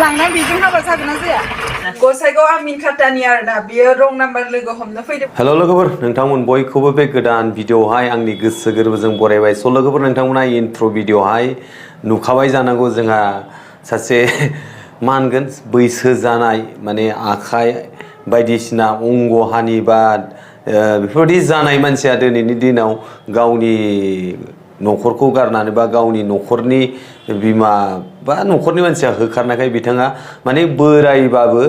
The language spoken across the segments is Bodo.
लांना बेजों हाबा जागोन ना जाया गसाइगाव आमिन खातानि आरोना बियो रं नाम्बार लोगो हमनो फैदों हेल' लोगोफोर नोंथांमोन बयखौबो बे गोदान भिडिअ'हाय आंनि गोसो गोरबोजों बरायबाय स' लोगोफोर नोंथांमोना इन्ट्र' भिडिअ'हाय नुखाबाय जानांगौ जोंहा सासे मा होनगोन बैसो जानाय माने आखाइ बायदिसिना अंग हानि बा बेफोरबायदि जानाय मानसिया दिनैनि दिनाव गावनि न'खरखौ गारनानै बा गावनि न'खरनि बिमा बा न'खरनि मानसिया होखारनायखाय बिथाङा माने बोरायबाबो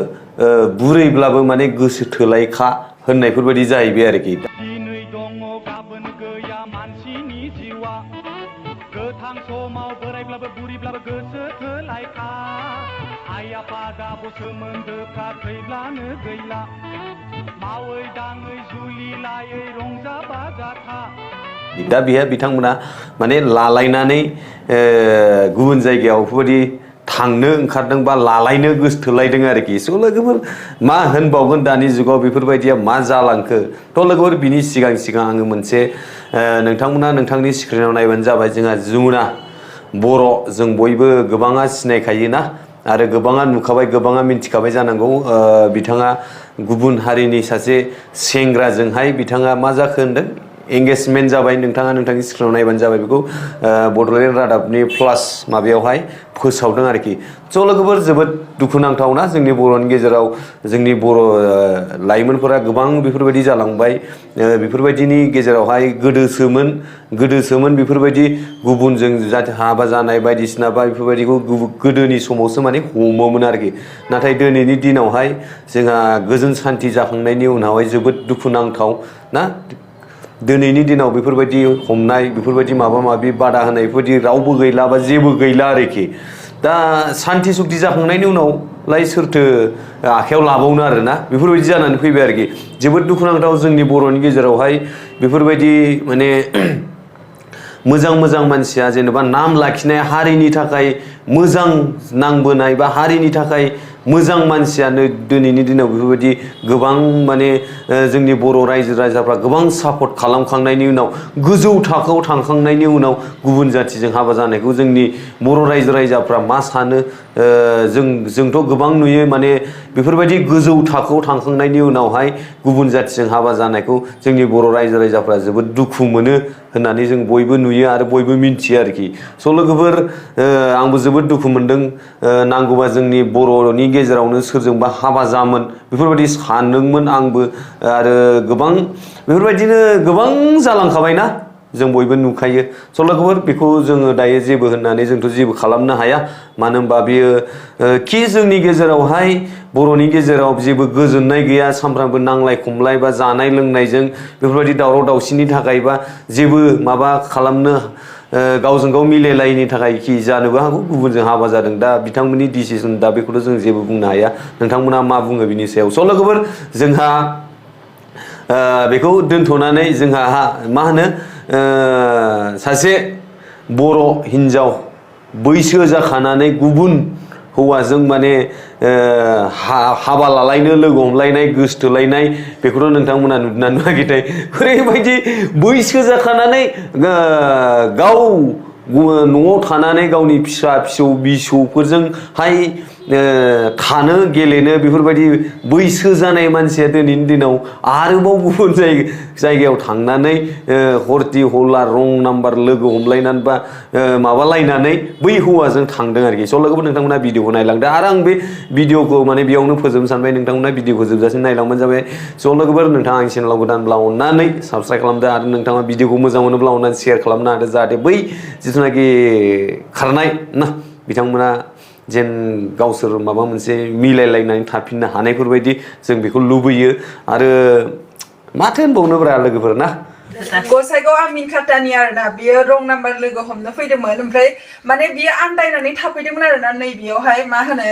बुरैब्लाबो माने गोसो थोलायखा होननायफोरबायदि जाहैबाय आरोखि दिनै दङ गाबोन गैया मानसिनि जिउआ गोथां समाव बोरायब्लाबो बुरिब्लाबो गोसो थोलायखा आइ आफा दाबो सोमोन्दोफ्रा थैब्लानो गैला मावै दाङै जुलि लायै रंजा बाजाथा दा बेहा बिथांमोना माने लालायनानै गुबुन जायगायाव बेफोरबायदि थांनो ओंखारदों बा लालायनो गोसो थोलायदों आरोखि स' लोगोफोर मा होनबावगोन दानि जुगाव बेफोरबायदिया मा जालांखो थ' लोगोफोर बिनि सिगां आङो मोनसे नोंथांमोना नोंथांनि स्क्रिनाव नायबानो जाबाय जोंहा जुमुना बर' जों बयबो गोबाङा सिनायखायोना आरो गोबाङा नुखाबाय गोबाङा मिन्थिखाबाय जानांगौ बिथाङा गुबुन हारिनि सासे सेंग्राजोंहाय बिथाङा मा जाखो होनदों एंगेजमेन्ट जाबाय नोंथाङा नोंथांनि स्क्रिनाव नायबानो जाबाय बेखौ बड'लेण्ड रादाबनि प्लास माबायावहाय फोसावदों आरोखि स' लोगोफोर जोबोद दुखुनांथावना जोंनि बर'नि गेजेराव जोंनि बर' लाइमोनफोरा गोबां बेफोरबायदि जालांबाय बेफोरबायदिनि गेजेरावहाय गोदोसोमोन बेफोरबायदि गुबुनजों जाहाथे हाबा जानाय बायदिसिना बा बेफोरबायदिखौ गोदोनि समावसो माने हमोमोन आरोखि नाथाय दिनैनि दिनावहाय जोंहा गोजोन सान्थि जाखांनायनि उनावहाय जोबोद दुखुनांथाव ना दिनैनि दिनाव बेफोरबायदि हमनाय बेफोरबायदि माबा माबि बादा होनाय बेफोरबायदि रावबो गैला बा जेबो गैला आरोखि दा सान्थि सुक्ति जाखांनायनि उनावलाय सोरथो आखायाव लाबावनो आरोना बेफोरबायदि जानानै फैबाय आरोखि जोबोद दुखुनांथाव जोंनि बर'नि गेजेरावहाय बेफोरबायदि माने मोजां मानसिया जेनेबा नाम लाखिनाय हारिनि थाखाय मोजां नांबोनाय बा हारिनि थाखाय मोजां मानसियानो दिनैनि दिनाव बेफोरबायदि गोबां माने जोंनि बर' रायजो राजाफ्रा गोबां सापर्ट खालामखांनायनि उनाव गोजौ थाखोआव थांखांनायनि उनाव गुबुन जाथिजों हाबा जानायखौ जोंनि बर' रायजो राजाफ्रा मा सानो जोंथ' गोबां नुयो माने बेफोरबायदि गोजौ थाखोआव थांखांनायनि उनावहाय गुबुन जाथिजों हाबा जानायखौ जोंनि बर' रायजो राजाफ्रा जोबोद दुखु मोनो होननानै जों बयबो नुयो आरो बयबो मिन्थियो आरोखि स' लोगोफोर आंबो जोबोद दुखु मोनदों नांगौबा जोंनि बर'नि गेजेरावनो सोरजोंबा हाबा जामोन बेफोरबायदि सानदोंमोन आंबो आरो गोबां बेफोरबायदिनो गोबां जालांखाबायना जों बयबो नुखायो स' लोगोफोर बेखौ जोङो दायो जेबो होननानै जोंथ' जेबो खालामनो हाया मानो होनबा बियो कि जोंनि गेजेरावहाय बर'नि गेजेराव जेबो गोजोननाय गैया सानफ्रामबो नांलाय खमलाय बा जानाय लोंनायजों बेफोरबायदि दावराव दावसिनि थाखाय बा जेबो माबा खालामनो गावजों गाव मिलायलायैनि थाखाय कि जानोबो हागौ गुबुनजों हाबा जादों दा बिथांमोननि डिसिसन दा बेखौथ' जों जेबो बुंनो हाया नोंथांमोना मा बुङो बिनि सायाव स' लोगोफोर जोंहा बेखौ दोनथ'नानै जोंहा मा होनो सासे बर' हिन्जाव बैसो जाखानानै गुबुन हौवाजों माने हाबा लालायनो लोगो हमलायनाय गोसथोलायनाय बेखौथ' नोंथांमोना नुदोंना नुवाखैथाय ओरैबायदि बैसो जाखानानै गाव न'आव थानानै गावनि फिसौफोरजोंहाय थानो गेलेनो बेफोरबायदि बैसो जानाय मानसिया दिनैनि दिनाव आरोबाव गुबुन जायगायाव थांनानै हरथि हला रं नाम्बार लोगो हमलायनानै बा माबालायनानै बै हौवाजों थांदों आरोखि स' लोगोफोर नोंथांमोना भिडिअखौ नायलांदो आरो आं बे भिडिअखौ माने बेयावनो फोजोबनो सानबाय नोंथांमोना भिडिअखौ जोबजासिम नायलांबानो जाबाय स' लोगोफोर नोंथाङा आंनि चेनेलाव गोदानब्ला अननानै साबस्क्राइब खालामदो आरो नोंथाङा भिडिअखौ मोजां मोनोब्ला अननानै शेयार खालामनो हादो जाहाथे बै जिथुनाखि खारनाय ना बिथांमोना जेन गावसोर माबा मोनसे मिलायलायनानै थाफिननो हानायफोरबायदि जों बेखौ लुबैयो आरो माथो होनबावनोब्रा लोगोफोर ना गसाइगाव आमिन खातानि आरोना बियो रं नाम्बार लोगो हमनो फैदोंमोन ओमफ्राय माने बियो आन्दायनानै थाफैदोंमोन आरोना नैबेयावहाय मा होनो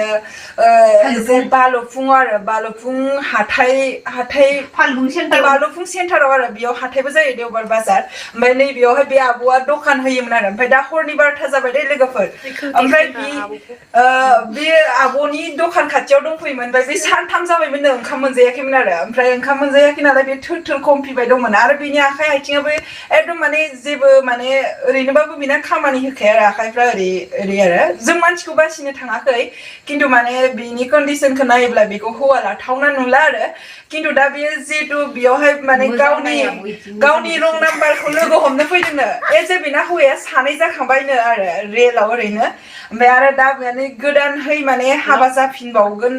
बालुफुं आरो बालुफुं हाथाय बालुफुं सेन्टाराव आरो बेयाव हाथायबो जायो देवबार बाजार ओमफ्राय नैबेयावहाय बे आब'आ दखान होयोमोन आरो ओमफ्राय दा हरनि 12ता जाबाय दे लोगोफोर ओमफ्राय बे आब'नि दखान खाथियाव दंफैयोमोन ओमफ्राय बे सानथाम जाबायमोन ओंखाम मोनजायाखैमोन आरो ओमफ्राय ओंखाम मोनजायाखै नालाय बे थोर कमफिबाय दंमोन आरो बेनि आखाइ आथिङाबो एकदम माने जेबो माने ओरैनोबाबो बिना खामानि होखाया आरो आखाइफ्रा ओरै आरो जों मानसिखौ बासिनो थाङाखै खिन्थु माने बिनि कन्डिसनखौ नायोब्ला बेखौ हौवा लाथावना नुला आरो खिन्थु दा बेयो जिहेतु बेयावहाय माने गावनि रं नाम्बारखौ लोगो हमनो फैदोंनो जे बेना हौवाया सानै जाखांबायनो आरो रेलाव ओरैनो ओमफ्राय आरो दा माने गोदानहै माने हाबा जाफिनबावगोन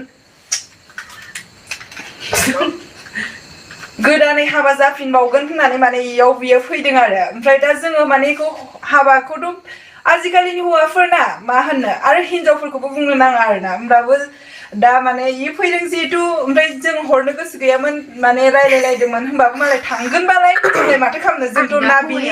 गोदानै हाबा जाफिनबावगोन होननानै माने इयाव बियो फैदों आरो ओमफ्राय दा जोङो माने हाबाखौथ' आजिखालिनि हौवाफोरना मा होननो आरो हिनजावफोरखौबो बुंनो नाङा आरोना होमब्लाबो दा माने इयो फैदों जिहेतु ओमफ्राय जों हरनो गोसो गैयामोन माने रायलायलायदोंमोन होमबाबो मालाय थांगोनबालाय जोंलाय माथो खालामनो जोंथ' ना बिनि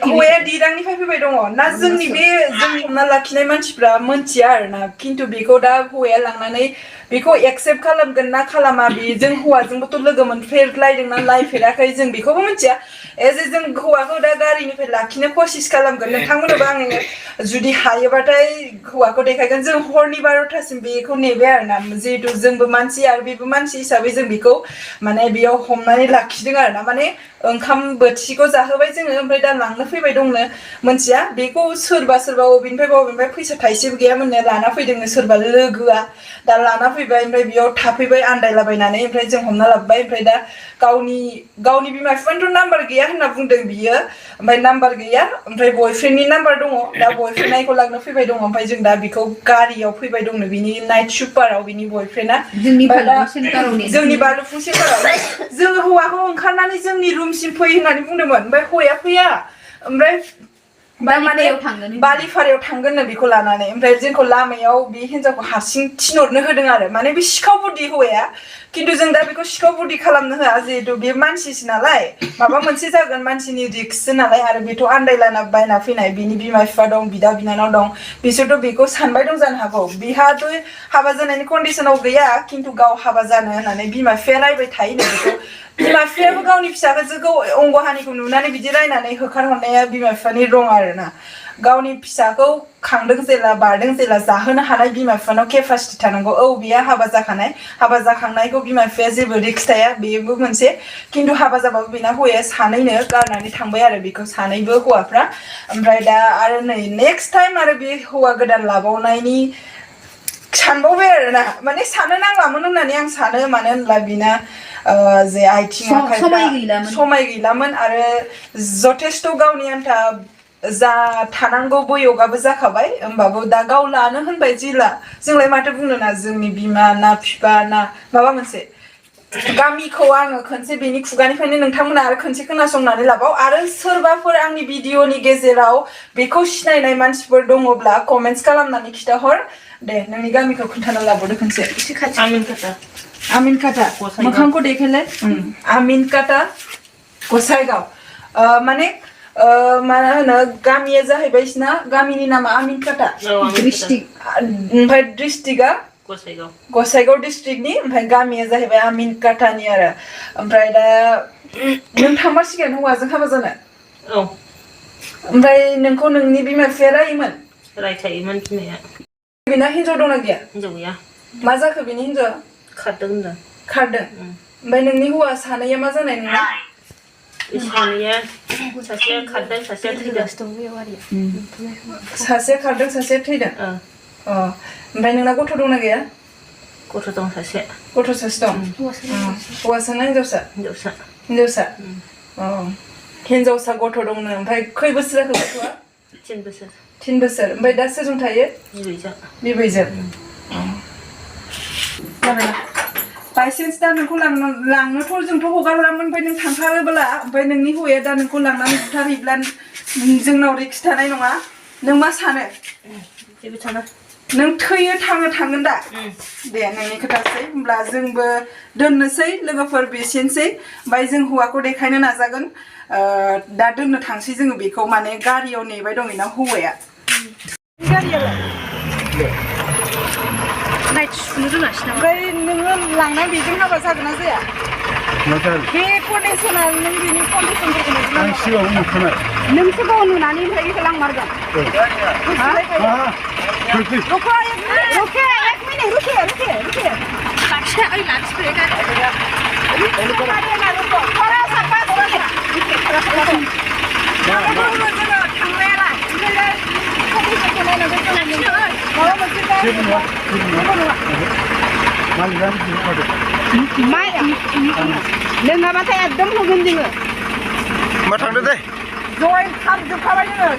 हौवाया दिरांनिफ्राय फैबाय दङ ना जोंनि बे जों हमना लाखिनाय मानसिफ्रा मोनथिया आरोना खिन्थु बेखौ दा हौवाया लांनानै बेखौ एक्सेप्ट खालामगोन ना खालामा बेजों हौवाजोंबोथ' लोगो मोनफेरलायदोंना लायफेराखै जों बेखौबो मिथिया जों हौवाखौ दा गारिनिफ्राय लाखिनो कसिस खालामगोन नोंथांमोननोबो आङो जुदि हायोबाथाय हौवाखौ देखायगोन जों हरनि 12थासिम बेखौ नेबाय आरोना जिहेतु जोंबो मानसि आरो बेबो मानसि हिसाबै जों बेखौ माने बेयाव हमनानै लाखिदों आरोना माने ओंखाम बोथिसेखौ जाहोबाय जोङो ओमफ्राय दा लांनो फैबाय दंनो मोनथिया बेखौ सोरबा बबेनिफ्राय फैसा थाइसेबो गैयामोननो लाना फैदोंनो सोरबा लोगोआ दा लाना फैबाय ओमफ्राय बेयाव थाफैबाय आन्दायलाबायनानै ओमफ्राय जों हमना लाबोबाय ओमफ्राय दा गावनि बिमा बिफानिथ' नाम्बार गैया होनना बुंदों बियो ओमफ्राय नाम्बार गैया ओमफ्राय बयफ्रेन्डनि नाम्बार दङ दा बयफ्रेन्डखौ लांनो फैबाय दङ ओमफ्राय जों दा बेखौ गारियाव फैबाय दंनो बिनि नाइट सुपाराव बिनि बयफ्रेन्डआ जोंनि बालुफुं सेन्टाराव जोङो हौवाखौ ओंखारनानै जोंनि रुमसिम फै होननानै बुंदोंमोन ओमफ्राय हौवाया फैया ओमफ्राय बालिफारायाव थांगोननो बेखौ लानानै ओमफ्राय जोंखौ लामायाव बे हिनजावखौ हारसिं थिनहरनो होदों आरो माने बे सिखाव बुद्धि हौवाया खिन्थु जों दा बेखौ सिखाव बुद्धि खालामनो होआ जिहेतु बे मानसिसो नालाय माबा मोनसे जागोन मानसिनि रिक्ससो नालाय आरो बेथ' आन्दायलाना बायना फैनाय बिनि बिमा बिफा दं बिदा बिनानाव दं बिसोरथ' बेखौ सानबाय दं जानो हागौ बिहाथ' हाबा जानायनि कन्डिसनाव गैया खिन्थु गाव हाबा जानो होननानै बिमा बिफाया रायबाय थायोनो बेखौ बिमा बिफायाबो गावनि फिसाखौ अंगहानिखौ नुनानै बिदि रायनानै होखारहरनाया बिमा बिफानि रं आरोना गावनि फिसाखौ खांदों जेला बारदों जेला जाहोनो हानाय बिमा बिफानाव केपासिटि थानांगौ बियो हाबा जाखानाय हाबा जाखांनायखौ बिमा बिफाया जेबो रिक्स थाया बेबो मोनसे खिन्थु हाबा जाबाबो बेना हौवाया सानैनो गारनानै थांबाय आरो बेखौ सानैबो हौवाफ्रा ओमफ्राय दा आरो नै नेक्स्ट टाइम आरो बे हौवा गोदान लाबावनायनि सानबावबाय आरोना माने साननो नांलामोन होननानै आं सानो मानो होनब्ला बिना जे आथिं आखाइफ्रा समाय गैलामोन आरो जथेस्थ' गावनि आन्था जा थानांगौ बैयोगाबो जाखाबाय होमबाबो दा गाव लानो होनबाय जेला जोंलाय माथो बुंनो ना जोंनि बिमा ना बिफा ना माबा मोनसे गामिखौ आङो खनसे बेनि खुगानिफ्रायनो नोंथांमोना आरो खनसे खोनासंनानै लाबाव आरो सोरबाफोर आंनि भिडिअनि गेजेराव बेखौ सिनायनाय मानसिफोर दङब्ला कमेन्ट्स खालामनानै खिथाहर दे नोंनि गामिखौ खोन्थाना लाबावदो खनसे आमिनकाटा मोखांखौ देखायलाय आमिनकाटा गसाइगाव माने मा होनो गामिया जाहैबाय बिसिना गामिनि नामा आमिनकाटा ओमफ्राय डिस्ट्रिक्टआ गसाइगाव डिस्ट्रिक्टनि ओमफ्राय गामिया जाहैबाय आमिनकाटानि आरो ओमफ्राय दा नों थांमारसिगोन हौवाजों हाबा जानो ओमफ्राय नोंखौ नोंनि बिमा बिफाया रायखायोमोन बिमाया बेना हिनजाव दंना गैया हिनजाव गैया मा जाखो बेनि हिनजावा खारदों होनदों ओमफ्य नोंनि हौवा सानैया मा जानाय नोंना सानैया सासेया खारदों सासेया थैदों सासेया खारदों सासेया थैदों ओमफ्राय नोंना गथ' दंना गैया गथ' दं सासे गथ' सासे दं हौवासा ना हिनजावसा हिनजावसा गथ' दंनो ओमफ्राय खै बोसोर जाखो गथ'आ 3 बोसोर ओमफ्राय दा सोरजों थायो बिबैजों बायसेन्स दा नोंखौ लांनोथ' जोंथ' हगारहरामोन ओमफ्राय नों थांथारोब्ला ओमफ्राय नोंनि हौवाया दा नोंखौ लांनानै बुथारहैब्ला जोंनाव रिक्स थानाय नङा नों मा सानो जेबो साना नों थैयो थांगोन दा दे नोंनि खोथासै होमब्ला जोंबो दोननोसै लोगोफोर बेसेनोसै ओमफ्राय जों हौवाखौ देखायनो नाजागोन दा दोननो थांसै जोङो बेखौ माने गारियाव नेबाय दं ना हौवाया नाइट सुनो रोङासै नामा ओमफ्राय नोङो लांना बेजों हाबा जागोन ना जाया बे कन्डिसना नों बेनि कन्डिसनफोरखौ आं सिगाङाव नुखानाय नोंसो गाव नुनानै ओमफ्राय बेखौ लांमारगोन रुको एक मिनट रुकिए थोड़ा सा पास हो गया माइया नङाबाथाय एकदम होगोन जोङो मा थांदो दे जइन खालामजोबखाबाय जोङो